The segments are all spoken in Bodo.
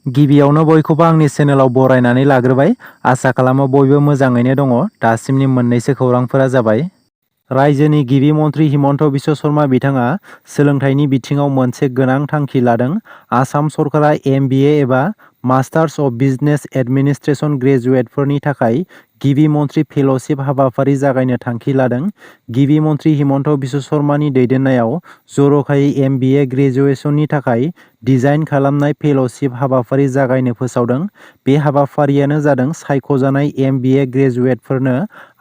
गिबियावनो बयखौबो आंनि चेनेलाव बरायनानै लाग्रोबाय। आसा खालामो बयबो मोजाङैनो दङ। दासिमनि मोननैसो खौरांफोरा जाबाय। रायजोनि गिबि मन्थ्रि हिमन्त बिश्व शर्मा बिथाङा सोलोंथाइनि बिथिङाव मोनसे गोनां थांखि लादों। आसाम सरकारा MBA एबा मास्टार्स अफ बिजनेस एडमिनिस्ट्रेसन ग्रेजुवेटफोरनि थाखाय गिबि मन्थ्रि फेल'शिप हाबाफारि जागायनो थांखि लादों। गिबि मन्थ्रि हिमन्त बिश्व शर्मानि दैदेननायाव जर'खायै MBA ग्रेजुएसननि थाखाय डिजाइन खालामनाय फेल'शिप हाबाफारि जागायनो फोसावदों। बे हाबाफारियानो जादों सायख'जानाय MBA ग्रेजुवेटफोरनो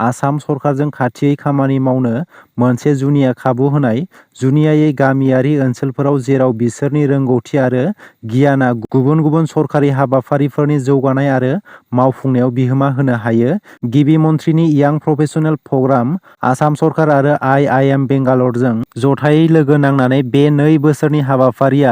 आसाम सरकारजों खाथियै खामानि मावनो मोनसे जुनिया खाबु होनाय। जुनियायै गामियारि ओनसोलफोराव जेराव बिसोरनि रोंगौथि आरो गियाना गुबुन गुबुन सरकारि हाबाफारिफोरनि जौगानाय आरो मावफुंनायाव बिहोमा होनो हायो। गिबि मन्थ्रिनि यां प्रफेसनेल प्रग्राम आसाम सरकार आरो IIM बेंगालरजों जथायै लोगो नांनानै बे 2 बोसोरनि हाबाफारिया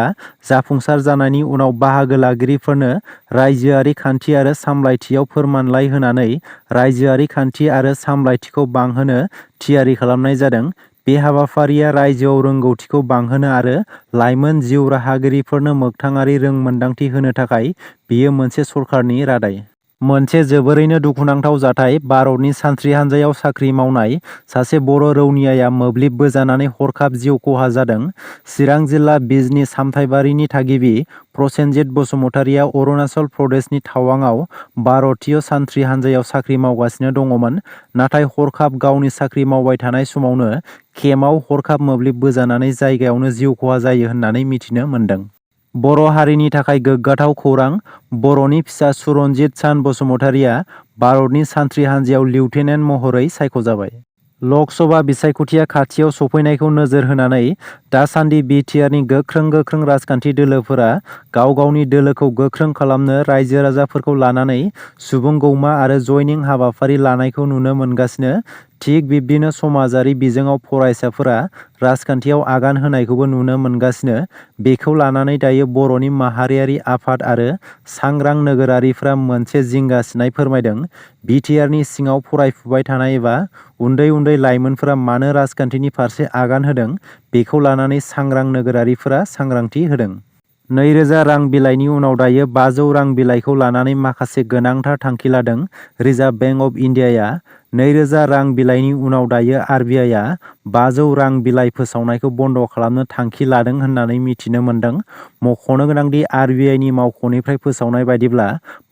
जाफुंसार जानायनि उनाव बाहागो लागिरिफोरनो रायजोआरि खान्थि आरो सामलायथियाव फोरमानलाइ होनानै रायजोआरि खान्थि आरो सामलायथिखौ बांहोनो थियारि खालामनाय जादों। बे हाबाफारिया रायजोआव रोंगौथिखौ बांहोनो आरो लाइमोन जिउ राहागिरिफोरनो मोगथाङारि रोंमोनदांथि होनो थाखाय बेयो मोनसे सरकारनि रादाय। मोनसे जोबोरैनो दुखुनांथाव जाथाय। भारतनि सानथ्रि हान्जायाव साख्रि मावनाय सासे बर' रौनियाया मोब्लिब बोजानानै हरखाब जिउ खहा जादों। चिरां जिल्ला बिजनी सामथाइबारिनि थागिबि प्रसेनजित बसुमतारिया अरुणाचल प्रदेशनि टावांआव भारतीय सानथ्रि हान्जायाव साख्रि मावगासिनो दङमोन। नाथाय हरखाब गावनि साख्रि मावबाय थानाय समावनो केम्पआव हरखाब मोब्लिब बोजानानै जायगायावनो जिउ खहा जायो होननानै मिथिनो मोन्दों। बर' हारिनि थाखाय गोग्गाथाव खौरां। बर'नि फिसा सुरन्जित सान बसुमतारिया भारतनि सानथ्रि हान्जायाव लिउटेनेन्ट महरै सायख'जाबाय। लक सभा बिसायख'थिया खाथियाव सफैनायखौ नोजोर होनानै दासान्दि BTRनि गोख्रों राजखान्थि दोलोफोरा गाव गावनि दोलोखौ गोख्रों खालामनो रायजो राजाफोरखौ लानानै सुबुं गौमा आरो जयनिं हाबाफारि लानायखौ नुनो मोनगासिनो। थिग बिब्दिनो समाजारि बिजोङाव फरायसाफोरा राजखान्थियाव आगान होनायखौबो नुनो मोनगासिनो। बेखौ लानानै दायो बर'नि माहारियारि आफाद आरो सांग्रां नोगोरारिफ्रा मोनसे जिंगासिनाय फोरमायदों। BTRनि सिङाव फरायफुबाय थानाय एबा उन्दै लाइमोनफोरा मानो राजखान्थिनि फारसे आगान होदों, बेखौ लानानै सांग्रां नोगोरारिफोरा सांग्रांथि होदों। 2000 रां बिलाइनि उनाव दायो 500 रां बिलाइखौ लानानै माखासे गोनांथार थांखि लादों रिजार्भ बैंक अफ इन्डियाया। 2000 रां बिलाइनि उनाव दायो RBIआ 500 रां बिलाइ फोसावनायखौ बन्द' खालामनो थांखि लादों होननानै मिथिनो मोन्दों। मख'नो गोनांदि RBIनि मावख'निफ्राय फोसावनाय बायदिब्ला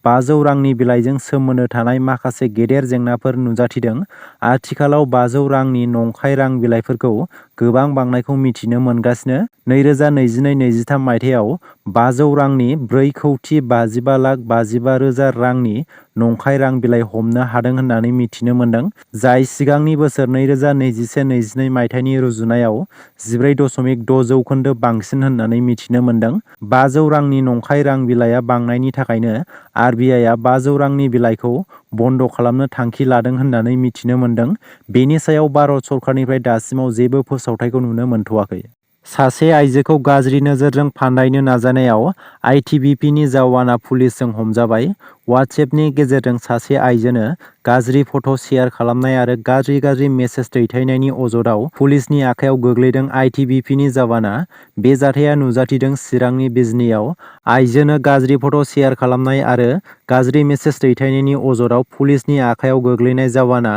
500 रांनि बिलाइजों सोमोन्दो थानाय माखासे गेदेर जेंनाफोर नुजाथिदों। आथिखालाव 500 रांनि नंखाय रां बिलाइफोरखौ गोबां बांनायखौ मिथिनो मोनगासिनो। 2022-23 मायथाइयाव 500 रांनि 4,55,55,000 रांनि नंखाय रां बिलाइ हमनो हादों होननानै मिथिनो मोन्दों, जाय सिगांनि बोसोर 2021-22 मायथाइनि रुजुनायाव 14.6% बांसिन होननानै मिथिनो मोन्दों। 500 रांनि नंखाय रां बिलाइया बांनायनि थाखायनो RBIआ 500 रांनि बिलाइखौ बन्द' खालामनो थांखि लादों होननानै मिथिनो मोन्दों। बेनि सायाव भारत सरकारनिफ्राय दासिमाव जेबो फोसावथायखौ नुनो मोनथ'वाखै। सासे आइजोखौ गाज्रि नोजोरजों फान्दायनो नाजानायाव ITBPनि जवाना पुलिसजों हमजाबाय। वाट्सएपनि गेजेरजों सासे आइजोनो गाज्रि फट' शेयार खालामनाय आरो गाज्रि मेसेज दैथायनायनि अजदाव पुलिसनि आखायाव गोग्लैदों ITBPनि जवाना। बे जाथाया नुजाथिदों चिरांनि बिजनीआव। आइजोनो गाज्रि फट' शेयार खालामनाय आरो गाज्रि मेसेज दैथायनायनि अजदाव पुलिसनि आखायाव गोग्लैनाय जवाना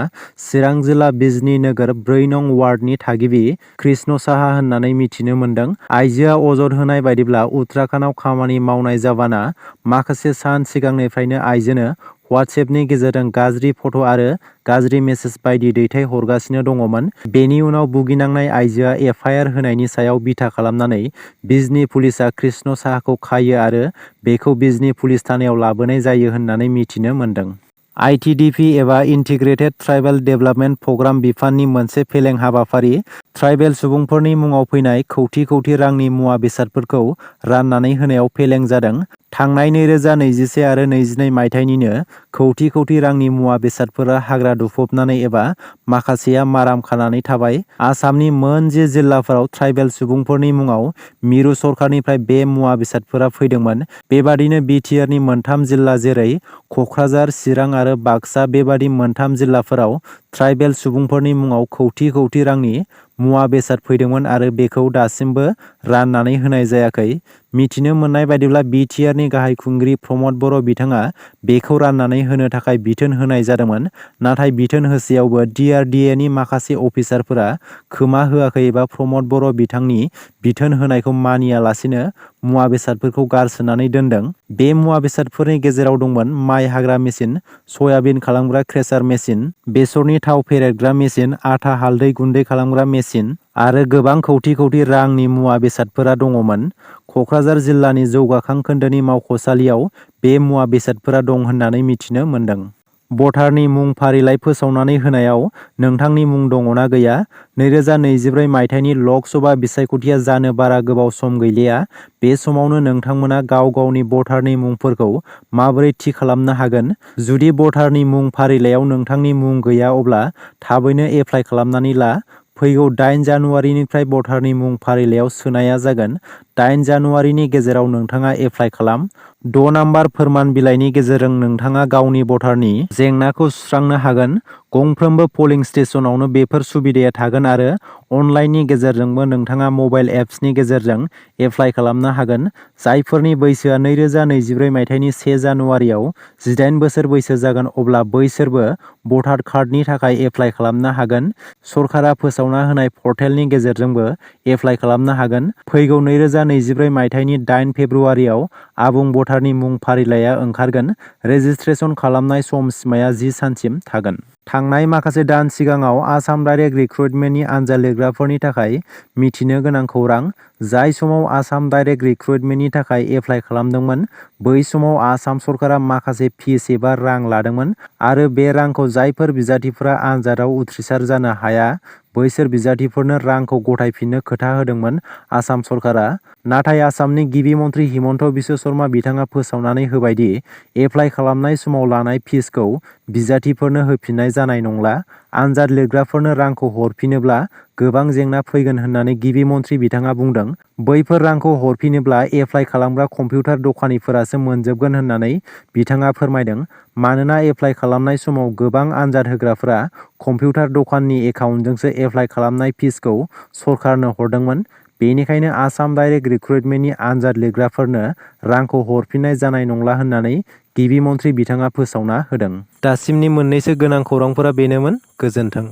चिरां जिल्ला बिजनी नोगोर 4 नं वार्डनि थागिबि कृष्ण साहा होननानै मिथिनो मोन्दों। आइजोआ अजद होनाय बायदिब्ला उत्तराखन्डआव खामानि मावनाय जवाना माखासे सान सिगांनिफ्रायनो आइजोनो वाट्सएपनि गेजेरजों गाज्रि फट' आरो गाज्रि मेसेज बायदि दैथाय हरगासिनो दङमोन। बेनि उनाव भुगिनांनाय आइजोआ FIR होनायनि सायाव बिथा खालामनानै बिजनी पुलिसआ कृष्ण साहाखौ खायो आरो बेखौ बिजनी पुलिस थानायाव लाबोनाय जायो होननानै मिथिनो मोन्दों। ITDP एबा इन्टिग्रेटेड ट्राइबेल डेभेलपमेन्ट प्रग्राम बिफाननि मोनसे फेलें हाबाफारि। ट्राइबेल सुबुंफोरनि मुङाव फैनाय कौटि रांनि मुवा बेसादफोरखौ राननानै होनायाव फेलें जादों। थांनाय 2021 आरो 22 मायथाइनिनो कौटि रांनि मुवा बेसादफोरा हाग्रा दुफबनानै एबा माखासेया माराम खानानै थाबाय। आसामनि मोन 10 जिल्लाफोराव ट्राइबेल सुबुंफोरनि मुङाव मिरु सरकारनिफ्राय बे मुवा बेसादफोरा फैदोंमोन। बेबादिनो BTRनि मोनथाम जिल्ला जेरै क'क्राझार, चिरां आरो बाक्सा बेबादि मोनथाम जिल्लाफोराव ट्राइबेल सुबुंफोरनि मुङाव कौटि रांनि मुवा बेसाद फैदोंमोन आरो बेखौ दासिमबो राननानै होनाय जायाखै। मिथिनो मोननाय बायदिब्ला बिटिआरनि गाहाय खुंगिरि प्रमद बर' बिथाङा बेखौ राननानै होनो थाखाय बिथोन होनाय जादोंमोन। नाथाय बिथोन होसेयावबो DRDAनि माखासे अफिसारफोरा खोमा होआखै एबा प्रमद बर' बिथांनि बिथोन होनायखौ मानियालासिनो मुवा बेसादफोरखौ गारसोनानै दोनदों। बे मुवा बेसादफोरनि गेजेराव दंमोन माइ हाग्रा मेसिन, सयाबिन खालामग्रा क्रेसार मेसिन, बेसरनि थाव फेरेदग्रा मेसिन, आटा हालदै गुन्दै खालामग्रा मेसिन आरो गोबां कौटि कौटि रांनि मुवा बेसादफोरा दङमोन। क'क्राझार जिल्लानि जौगाखां खोन्दोनि मावख'सालियाव बे मुवा बेसादफोरा दं होननानै मिथिनो मोन्दों। भटारनि मुं फारिलाइ फोसावनानै होनायाव नोंथांनि मुं दङना गैया? 2024 मायथाइनि लक सभा बिसायख'थिया जानो बारा गोबाव सम गैलिया। बे समावनो नोंथांमोना गाव गावनि भटारनि मुंफोरखौ माबोरै थि खालामनो हागोन? जुदि भटारनि मुं फारिलाइयाव नोंथांनि मुं गैया अब्ला थाबैनो एप्लाइ खालामनानै ला। फैगौ 8 जानुवारिनिफ्राय भटारनि मुं फारिलाइयाव सोनाया जागोन। 8 जानुवारिनि गेजेराव नोंथाङा एप्लाइ खालाम। 6 नाम्बार फोरमान बिलाइनि गेजेरजों नोंथाङा गावनि भटारनि जेंनाखौ सुस्रांनो हागोन। गंफ्रोमबो पलिं स्टेशनावनो बेफोर सुबिदाया थागोन आरो अनलाइननि गेजेरजोंबो नोंथाङा मबाइल एप्सनि गेजेरजों एप्लाइ खालामनो हागोन। जायफोरनि बैसोआ 2024 मायथाइनि 1 जानुवारियाव 18 बोसोर बैसो जागोन अब्ला बैसोरबो भटार कार्डनि थाखाय एप्लाइ खालामनो हागोन। सरकारा फोसावना होनाय पर्टेलनि गेजेरजोंबो एप्लाइ खालामनो हागोन। फैगौ 2024 मायथाइनि 8 फेब्रुवारियाव आबुं भटारनि मुं फारिलाइया ओंखारगोन। रेजिस्ट्रेसन खालामनाय सम सिमाआ 10 सानसिम थागोन। थांनाय माखासे दान सिगाङाव आसाम डाइरेक्ट रिक्रुटमेन्टनि आनजाद लिरग्राफोरनि थाखाय मिथिनो गोनां खौरां। जाय समाव आसाम डाइरेक्ट रिक्रुटमेन्टनि थाखाय एप्लाइ खालामदोंमोन बै समाव आसाम सरकारा माखासे फिस एबा रां लादोंमोन आरो बे रांखौ जायफोर बिजाथिफोरा आनजादाव उथ्रिसार जानो हाया बैसोर बिजाथिफोरनो रांखौ गथायफिननो खोथा होदोंमोन आसाम सरकारा। नाथाय आसामनि गिबि मन्थ्रि हिमन्त बिश्व शर्मा बिथाङा फोसावनानै होबायदि एप्लाइ खालामनाय समाव लानाय फिसखौ बिजाथिफोरनो होफिननाय जानाय नंला। आनजाद लिरग्राफोरनो रांखौ हरफिनोब्ला गोबां जेंना फैगोन होननानै गिबि मन्थ्रि बिथाङा बुंदों। बैफोर रांखौ हरफिनोब्ला एप्लाइ खालामग्रा कम्पिउटार दखानिफोरासो मोनजोबगोन होननानै बिथाङा फोरमायदों। मानोना एप्लाइ खालामनाय समाव गोबां आनजाद होग्राफोरा कम्पिउटार दखाननि एकाउन्टजोंसो एप्लाइ खालामनाय फिसखौ सरकारनो हरदोंमोन। बेनिखायनो आसाम डाइरेक्ट रिक्रुटमेन्टनि आनजाद लिरग्राफोरनो रांखौ हरफिननाय जानाय नंला होननानै गिबि मन्थ्रि बिथाङा फोसावना होदों। दासिमनि मोननैसो गोनां खौरांफोरा बेनोमोन। गोजोन्थों।